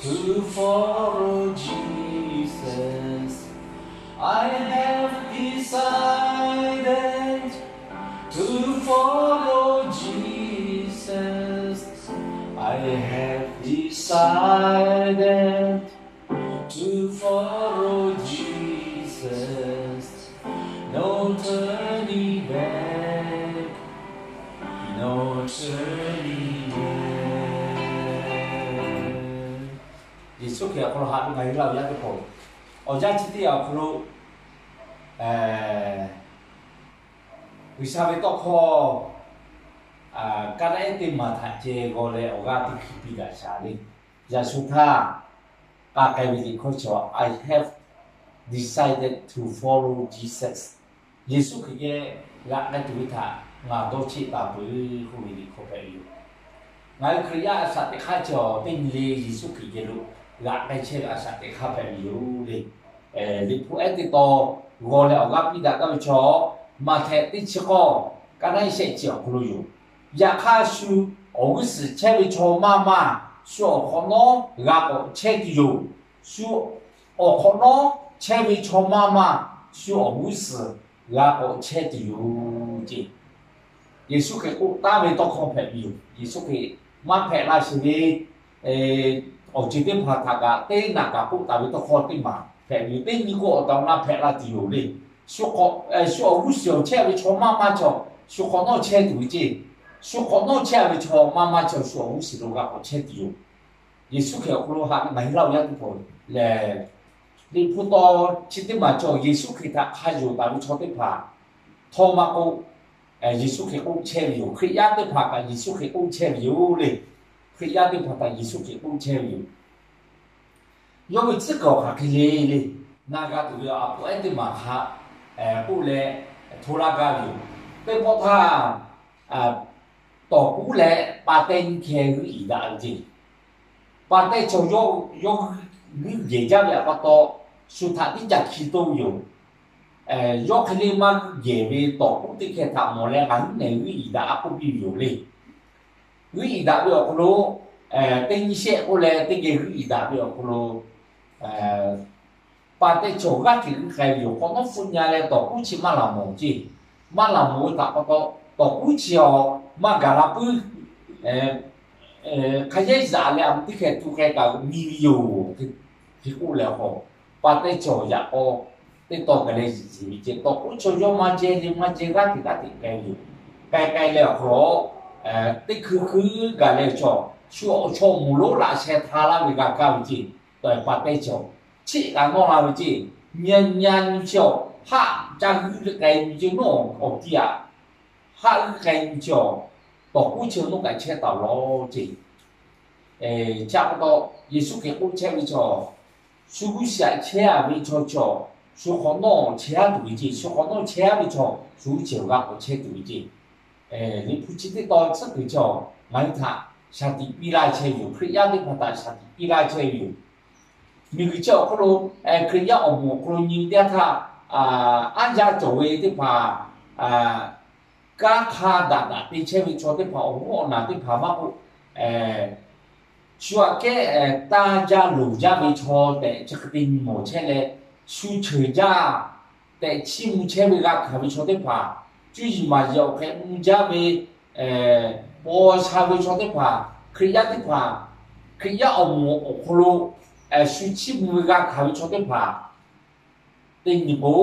To follow Jesus, I have decided to follow Jesus. I have decided to follow Jesus. No turning back, no turning back. ယေရှုခရစ်အဟောင်း ဟးဒိၣ်ငါဟ့လၢအယါတပူၤ, အီၤယါထံတ့ၢ်အဟောင်း, ဂုၢ်ဆါဝဲတခီ, ကါဒၣ်အဲၣ်တ့ၢ်မၤထးကဲဂီၤလၢအဂၤတံၢ်ခံပံဒးစၢလံ, ယၤဆူထါ, ကးကဲဝံၤလံခီဆၢ, I have decided to follow Jesus. ယေရှုခရစ်ကဲ လးကဲတုၤဝဲထး, ငါဒီဆ့ၣ်တၢ်ပၢၢ် ဟူဝံၤလံခီဖဲအံၤ, ငါခရံာ်ယါအသးတခါဆၢအီၤ တ့ၢ်မံၤလၢ ယေရှုခရံာ်ကဲလိာ်, လးကဲဆဲလၢအသးတခါဖဲအံၤလံ. လံာ်ဖိအဲၣ်တ့ၢ်တီ ဂီၤလၢအဂၤပံဒးကဲဝဲဆၢ, မးထဲးတ့ၢ်ဆံဃီ, ကါဒၣ်အဲၣ်ဆဲးဆံးအဟောင်း ယၤခါဆူ အဂုၢ်စူးဆဲဝဲဆၢမးမး, ဆူအီၤခီနီ ဂၤကိးဆဲတုၤယိာ်, ဆူ အီၤခီနီ ဆဲဝဲဆၢမးမး, ဆူအီၤဂုၢ်စူး ဂၤကိးဆဲတုၤယိာ်က့. ယေရှုခရံာ်အိၣ်တၢ်ဝဲတခီဖဲအံၤ, ယေရှုခရံာ် မ့ၢ်ဖဲးလၢဆ့ဝဲ, အီၤစ့တ့ၢ်ဖးထးဂၤ တ့ၢ်နးကးကိးတၢ်ဝဲတခီတ့ၢ်မး, ဖဲအံၤတ့ၢ်နံၤကိးအီၤတၢ်နးဖဲးလၢတုၤယိာ်လံ. ဆူအီၤဂုၢ်စူးဆဲဝဲဆၢမးမးဆၢ, ဆူခီနီ ဆဲတုၤဝဲက့, ဆူခီနီ ဆဲဝဲဆၢမးမးဆၢ, ဆူအီၤဂုၢ်စူးလီၤ ဂၤကိးဆဲတုၤယိာ်. ယေရှုခရံာ်အဟောင်း ဟးဒိၣ်ငါဟ့လၢအယါတပူၤ, လံာ်ဖိတၢ်ဆံတ့ၢ်မးဆၢ, ယေရှုခရံာ်ထးခးယိာ်တၢ်ဝဲဆၢတ့ၢ်ဖး, ထီမးကိး, ယေရှုခရံာ်အိၣ်ဆဲဝဲယိာ်, ခရံာ်ယါတ့ၢ်ဖးကး ယေရှုခရံာ်အိၣ်ဆဲဝဲယိာ်လံ. ခရံာ်ယါတ့ၢ်ဖးတၢ် ယေရှုခရံာ်အိၣ်ဆဲဝဲယိာ်. ယီၤဝဲတံကီၢ်ခးခဲလ့လံ, နးဂၤတုၤလၢအပူၤအဲၣ်တ့ၢ်မးခါ, အိၣ်လၢ ထိလါဂၤယိာ်, တ့ၢ်ဖီၣ်ထါ, တီၢ်ကူလၢပာ်တဲနံၤခဲဂုၢ်အံၤဒၣ်အက့, ပာ်တဲဆၢယီၤဂုၢ်ဂဲၤဒၣ်ဝဲအပတီၢ်, ဆူထးတံကၢ်ခံတိယိာ်, ယီၤခဲလ့မးဂုၢ်ဂဲၤဝဲတီၢ်ကူတ့ၢ်ခဲထးမီၤလၢ ဂၤဟံးနဲၣ်ဂုၢ်အံၤဒၣ်အပူၤဘံယိာ်လံ. ဂုၢ်အံၤဒၣ်ဝဲအဟီၣ်ခိၣ်လိၤ, တ့ၢ်နံၤရှဲအိၣ်လၢ တ့ၢ်ကဲဂုၢ်အံၤဒၣ်ဝဲအဟီၣ်ခိၣ်လိၤ ပာ်တဲဆၢဂၤက့ၤဂုၢ်ဃဲယိာ်, ခီနီ ဖုညါလၢတီၢ်ကူဆံးမးလးမီၤက့, မးလးမီၤဝဲတၢ်ပတီၢ်, တီၢ်ကူဆံးအီၤ, မးဂၤလးပုၢ်, ခါယဲၢ်ယးလၢအမုၢ်တံၢ်ခဲထူဃဲကးမံၤယိာ်, ဟ့ၣ်ကူၣ်လဲၤဟီၣ်, ပာ်တဲဆၢယၤအီၤ, တ့ၢ်တီၢ်ကလဲၤယံာ်ယံာ်ဝံၤက့, တီၢ်ကူဆၢယီၤမၤကဲလံမၤကဲဂၤက့ၤဂၤက့ၤကဲယိာ်, ကဲကဲလၢအဟီၣ်ခိၣ်လိၤ, တ့ၢ်ခုခုဂၤလဲၤဆၢ, ဆူအီၣ်ဆၢမိၢ်လိလးဆဲးထါလၢဝဲ ဂၤကးဝံၤက့, တီၢ်ပာ်တဲဆၢ ဆ့ၣ်ကးနီၣ်လၢဝဲက့, ညါညါနုဆၢ, ဟးကၢ်ဂုၢ်လၢကဲနုက့နီၣ်အီၤတံၢ်ဧါ, ဟးဂုၢ်ကဲနုဆၢ, တီၢ်ကူဆၢနီၣ်ကးဆဲးတၢ်လီၤက့ ဆၢကတီၢ် ယေရှုခရံာ်အိၣ်ဆဲဝဲဆၢ, ဆူဂုၢ်ဆံးဆဲးဝဲဆၢဆၢ, ဆူခီနီၣ်ဆဲးဟးတုၤဝဲက့, ဆူခီနီၣ်ဆဲးဟးဝဲဆၢ, ဆူဂုၢ်ဆံးဂၤကိးဆဲးတုၤဝဲက့, လံာ်ဖိဆံးတ့ၢ်တီၢ်ဆၢတုၤဆၢ, မၤဟံးထး, ဆၢတံၢ်ပံလၢဆဲးယိာ်, ခရံာ်ယါသ့ၣ်တဖၣ်တၢ် ဆၢတံၢ်ပံလၢဆဲးယိာ်, မ့ၢ်ဂ့ၤဆၢအဟီၣ်ခိၣ်လိၤ, ခရံာ်ယါအီၣ်မူးအဟီၣ်ခိၣ်လိၤ နံၤတ့ၢ်ထါ, အါယါကၠီၣ်ဝဲသ့ၣ်တဖၣ် ကါခါဒၣ်ဒၣ်တ့ၢ်ဆဲးဝဲဆၢသ့ၣ်တဖၣ် အီၣ်မူးအီၣ်နၢ်သ့ၣ်တဖၣ်မးဖိ, ဆူအကဲ, တၢ်ယါလိာ်ယါဝဲဆၢ တဲးဆကတ့ၢ်မီၢ်ဆဲးလဲၣ်, ဆူဆၢယါ, တဲးဆံမူဆဲးဝဲဂၤခးဝဲဆၢသ့ၣ်တဖၣ်, ကုယံာ်မၤယံာ်အီၣ်ဃဲးမူယါဝဲ, ပိာ်ဆါဝဲဆၢသ့ၣ်တဖၣ်, ခရံာ်ယါသ့ၣ်တဖၣ်, ခရံာ်ယါအီၣ်မူးအဟီၣ်ခိၣ်လိၤ, ဆူဆံမူဝဲဂၤခးဝဲဆၢသ့ၣ်တဖၣ် တ့ၢ်နံၤပိ,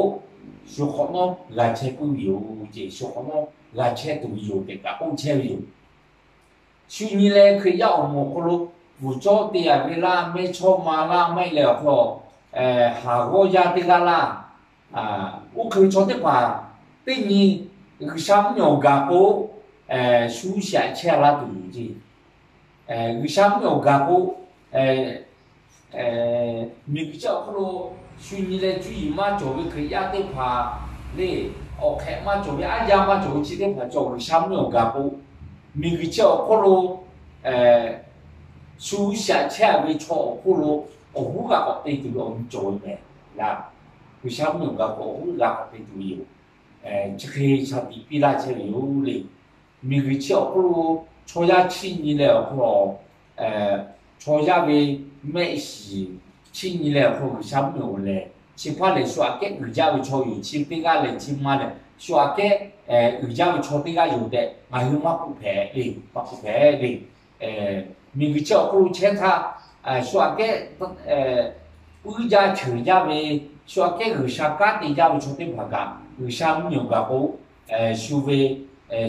ဆူခီနီၣ်ဂၤဆဲးပုၢ်ဝံၤယိာ်က့, ဆူခီနီၣ်ဂၤဆဲးတုၤဝံၤယိာ် တ့ၢ်ကးအိၣ်ဆဲးဝံၤယိာ်, ဆူနံၤလၢခရံာ်ယါအီၣ်မူးအဟီၣ်ခိၣ်လိၤ, ပူၤကၠီတ့ၢ်ယၤဝဲလၢ မဲဆီမၤလၢ မဲလဲၣ်အဟီၣ်ခိၣ်လိၤ, ဟးဂီၤယါတ့ၢ်လၢ်လၢ်, အိၣ်ခရံာ်ဆီသ့ၣ်တဖၣ်, တ့ၢ်နံၤ, ဂုၢ်ဆၢမုၢ်အီၣ်ဂၤပိ, ဆူဆံးဆဲးလၢတုၤယိာ်က့ ဂုၢ်ဆၢမုၢ်အီၣ်ဂၤပိ, မ့ၢ်ဂ့ၤဆၢအဟီၣ်ခိၣ်လိၤ, ဆူနံၤလၢကုယံာ်မၤကၠီၣ်ဝဲခရံာ်ယါသ့ၣ်တဖၣ်လၢ, အီၣ်ဃဲးမၤကၠီၣ်ဝဲ အါယါမၤကၠီၣ်ဝဲဆံးသ့ၣ်တဖၣ် ကၠီၣ်ဂုၢ်ဆၢမုၢ်အီၣ်ဂၤပိ, မ့ၢ်ဂ့ၤဆၢအဟီၣ်ခိၣ်လိၤ, ဆူဆံးဆဲးဝဲဆၢအဟီၣ်ခိၣ်လိၤ, အဟူးဂၤကိးတ့ၢ်တုၤအီၤ မုၢ်ကၠီၣ်ဝဲမဲာ်လၢ, ဂုၢ်ဆၢမုၢ်အီၣ်ဂၤပိ အဟူးဂၤကိးတ့ၢ်တုၤယိာ်, ဆၢဃ့ဆၢတံၢ်ပံလၢဆဲးယိာ်လံ, မ့ၢ်ဂ့ၤဆၢအဟီၣ်ခိၣ်လိၤ, ဆီယါဆံးနံၤလၢအဟီၣ်ခိၣ်လိၤ, chaw yaˇ ve mehˆ shiˍ chiˇ nyi leh awˬ hk'aw G'uiˬsha mvuhˇmiˬ awˬ lehˬ, chi hpaˇ lehˬ shu aꞈ kehˉ uiˍ jaˇ ve chaw yoˬ. Chi teˇ g'aˇ lehˬ, chi ma lehˬ shu aꞈ kehˉ uiˍ jaˇ ve chaw teˇ g'aˇ yoˬ tehꞈ ngaˬ hui maˇ k'oˆ hpehꞈ le. Maˇ k'oˆ hpehꞈ le. Miˬguiˬ chi awˬ hk'aw lo chehˇ htaˇ, shu aꞈ kehˉ puiˉ jaˇ ceuˬ jaˇ ve, shu aꞈ kehˉ G'uiˬsha kanˉ te jaˇ ve chaw teˇ hpaˍ kaꞈ G'uiˬsha mvuhˇmiˬ awˬ gaˬ k'o, shu ve,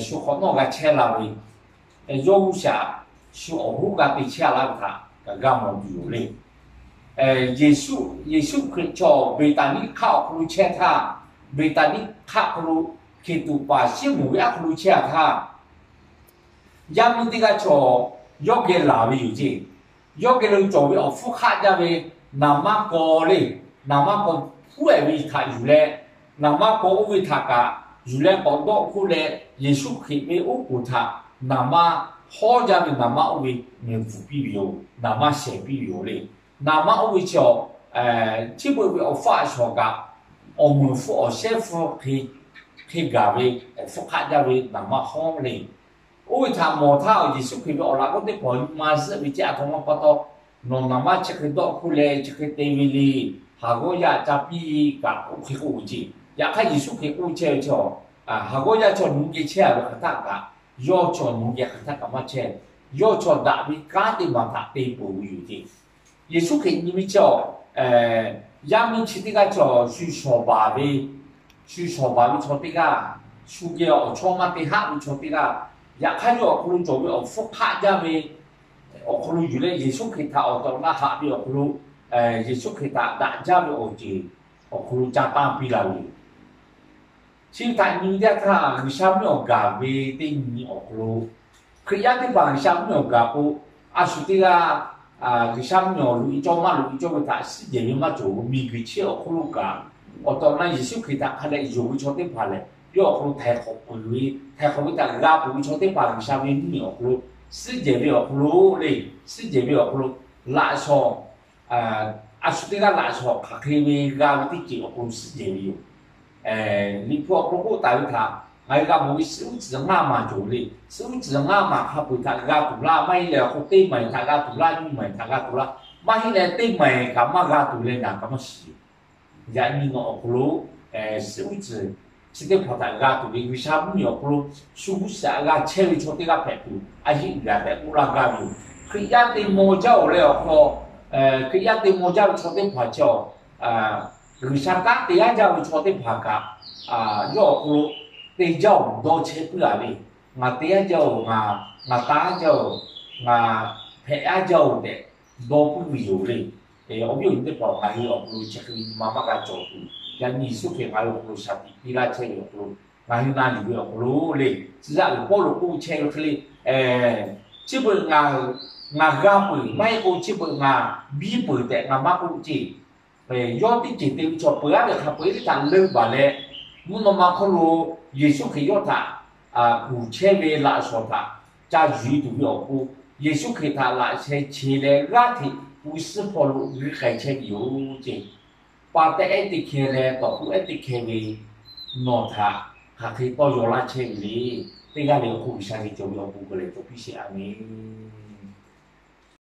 shu hk'awꞈ nawˉ g'a chehˇ la ve, yawˇ g'uˇ shaꞈ shu awˬ hoˉ g'a te chehˇ a laˇ ve htaꞈ kaꞈ g'a mawˬ tuˬ yoˬ le. Yeˍsuˆ, Yeˍsuˆ Hkriꞈ chaw Beˍtaˍniˆ hk'aˆ awˬ hk'aw lo chehˇ htaˇ, Beˍtaˍniˆ hk'aˆ hk'aw lo Hkeˍtuꞈ paˍ Siˉmonˍ ve aˉ hk'aw lo chehˇ a htaˇ, yaˇ miˇ teˇ g'aˇ chaw yawˇ geh laˬ ve yoˬ ceˇ. Yawˇ geh lo cawˬ ve awˬ hpfuhˇ hk'aˆ jaˇ ve naˍ manˇ kaw le. Naˍ manˇ kaw hpuˉ ehˍ ve htaꞈ yuˬ leh, naˍ manˇ kaw oˇ ve htaꞈ kaꞈ yuˬ leh k'awꞈ dawˆ hk'oˆ leh, Yeˍsuˆ Hkriꞈ ve oˉ k'oˍ htaꞈ naˍ manˇ hawˉ jaˇ ve naˍ manˇ oˇ ve mehˍ bvuhˬ piˇ ve yoˬ. Naˍ manˇ shehˍ piˇ ve yoˬ le. Naˍ manˇ oˇ ve chi, chi beuꞈ ve awˬ hpfuhˇ a shawˍ kaꞈ, awˬ meunˍ hpfuhˇ awˬ shehˉ hpfuhˇ hk'e gaˬ ve awˬ hpfuhˇ hk'aˆ jaˇ ve naˍ manˇ hawˉ le. Oˇ ve htaꞈ mawˬ htaˇ, Yeˍsuˆ Hkriꞈ ve awˬ laꞈ g'awˇ teˇ hpaˍ nyi ma zuhˆ ve ceˇ, aˬ htoꞈ ma pa taw nawˬ naˍ manˇ chi hk'e dawˆ hk'oˆ leh chi hk'e te ve le. Haˍ g'awˇ yaˇ ca piˇ kaꞈ k'oˆ hk'e k'oˆ ve ceˇ. Yaꞈ hk'aˇ Yeˍsuˆ Hkriꞈ k'oˆ chehˇ ve chaw, haˍ g'awˇ yaˇ chaw nawˬ hui geh chehˇ a ve hk'aˬ htaˆ kaꞈ, yawˇ chaw nawˬ hui geh hk'aˬ htaˆ kaꞈ maˇ chehˇ. Yawˇ chaw daꞈ ve kanˉ teˇ maˬ htaꞈ te peuˬ ve yoˬ ceˇ. Yeˍsuˆ Hkriꞈ nyi ve chaw, yaˇ miˇ chi teˇ g'aˇ chaw shu shawˍ baˬ ve, shu shawˍ baˬ ve chaw teˇ g'aˇ, shu geh awˬ chawˇ maˇ te haˆ ve chaw teˇ g'aˇ, yaꞈ hk'aˇ yawˇ awˬ hk'aw lo cawˬ ve awˬ hpfuhˇ hk'aˆ jaˇ ve awˬ hk'aw lo yuˬ leh Yeˍsuˆ Hkriꞈ htaꞈ awˬ tehˬ awˬ na haꞈ ve awˬ hk'aw lo, Yeˍsuˆ Hkriꞈ htaꞈ daꞈ jaˇ ve awˬ ceuˬ awˬ hk'aw lo ca tanˇ piˇ la ve yoˬ. Chi htaꞈ nyi teˇ yanˇ htaˇ, G'uiˬsha mvuhˇmiˬ awˬ gaˬ ve teˇ nyi awˬ hk'aw lo, Hkriꞈ yaˇ teˇ hpaˍ G'uiˬsha mvuhˇmiˬ awˬ gaˬ k'o, a shu teˇ g'aˇ G'uiˬsha mvuhˇmiˬ awˬ loꞈ e cawˇ maˇ loꞈ e cawˇ ve htaꞈ suhˉ jehˬ ve maˇ cawˬ ve, miˬguiˬ chi awˬ hk'aw lo kaꞈ, awˬ tehˬ awˬ na Yeˍsuˆ Hkriꞈ htaꞈ hk'a dehꞈ yonˍ ve chaw teˇ hpaˍ lehˬ, yawˇ awˬ hk'aw lo htaiˍ hk'awꞈ peuˬ ve, htaiˍ hk'awꞈ ve htaꞈ g'a peuˬ ve chaw teˇ hpaˍ G'uiˬsha ve mvuhˇmiˬ awˬ hk'aw lo suhˉ jehˬ ve awˬ hk'aw lo le, suhˉ jehˬ ve awˬ hk'aw lo laꞈ shawnˍ, a shu teˇ g'aˇ laꞈ shawnˍ hk'aˬ hk'e ve g'a ve teˇ ceuˬ awˬ hk'aw lo suhˉ jehˬ ve yoˬ. Liꞈ hpu awˬ hk'aw lo k'oˆ taˍ ve htaꞈ ngaˬ hui g'a mawˬ ve, suhˉ uˉ tcuhˍ ngaˇ maˬ cawˬ le. Suhˉ uˉ tcuhˍ ngaˇ maˬ hk'a peu-eˬ htaꞈ g'a tuˬ laˇ, maˇ heˆ leh awˬ hk'aw teˇ maˬ htaꞈ g'a tuˬ laˇ, nyiˇ maˬ htaꞈ g'a tuˬ laˇ, maˇ heˆ leh teˇ maˬ kaꞈ maˇ g'a tuˬ leh ngaˬ kaꞈ maˇ shiˍ. Yaꞈ nyi nawˬ awˬ hk'aw lo suhˉ uˉ tcuhˍ chi teˇ hpaˍ htaꞈ g'a tuˬ ve G'uiˬsha mvuhˇmiˬ awˬ hk'aw lo shu g'uˇ suhˍ g'a chehˇ ve chaw teˇ g'aˇ hpehꞈ tuˬ, a yeˇ uiˍ g'a hpehꞈ k'oˆ laˇ gaˇ ve yoˬ. Hkriꞈ yaˇ te maw jaˇ-oˬ leh awˬ hk'aw, Hkriꞈ yaˇ te maw jaˇ ve chaw teˇ hpaˍ chaw, G'uiˬsha kanˉ te aˉ jaˇ ve chaw teˇ hpaˍ kaꞈ, yawˇ awˬ hk'aw lo te jaˇ-oˬ dawˇ chehˇ puiˉ a le. Ngaˬ te aˉ jaˇ-oˬ, ngaˬ ngaˬ ta aˉ jaˇ-oˬ, ngaˬ hpehꞈ aˉ jaˇ-oˬ tehꞈ dawˇ puiˉ ve yoˬ le. Awˬ viˉ awˬ nyi teˇ hpaˍ, ngaˬ hui awˬ hk'aw lo chi hk'e ve nyi ma maˇ g'a cawˬ tuˬ, yaꞈ nyi Yeˍsuˆ Hkriꞈ ngaˬ hui awˬ hk'aw lo shaˍ tiꞈ piˇ laˇ chehˇ ve awˬ hk'aw lo, ngaˬ hui na yuˬ ve awˬ hk'aw lo le, tcuh yaˇ uiˍ Pawˇluꞈ k'oˆ chehˇ ve hk'e le, chi beuꞈ ngaˬ, ngaˬ g'a peuˬ maˇ heˆ k'o, chi beuꞈ ngaˬ biˇ peuˬ tehꞈ ngaˬ maˇ k'oˆ ceˇ. Yawˇ teˇ ceuˬ te ve chaw peuˬ aˉ ve hk'a peu-eˬ teˇ htaꞈ leuˆ baˬ leh, mvuhˇ naw ma hk'oˆ lo Yeˍsuˆ Hkriꞈ yawˇ htaꞈ kuˬ chehˇ ve laꞈ shawnˍ htaꞈ ca yuˬ e tuˬ ve awˬ pon, Yeˍsuˆ Hkriꞈ htaꞈ laꞈ sheh che leh g'aˇ hteꞈ pu suhˉ hpaw lo g'uiˇ k'ai chehˇ ve yoˬ ceˇ. Pa tehˉ ehˉ teˇ hkeh leh tawˍ k'oˆ ehˉ teˇ hkeh ve nawˬ htaꞈ hk'aˬ hk'e tawˇ yaw laˇ chehˇ ve le. Teˇ g'aˇ le awˬ hk'oˆ G'uiˬsha geh cawˬ ve awˬ bon keunˍ leh cawˬ piˇ sheˍ. A menˍ.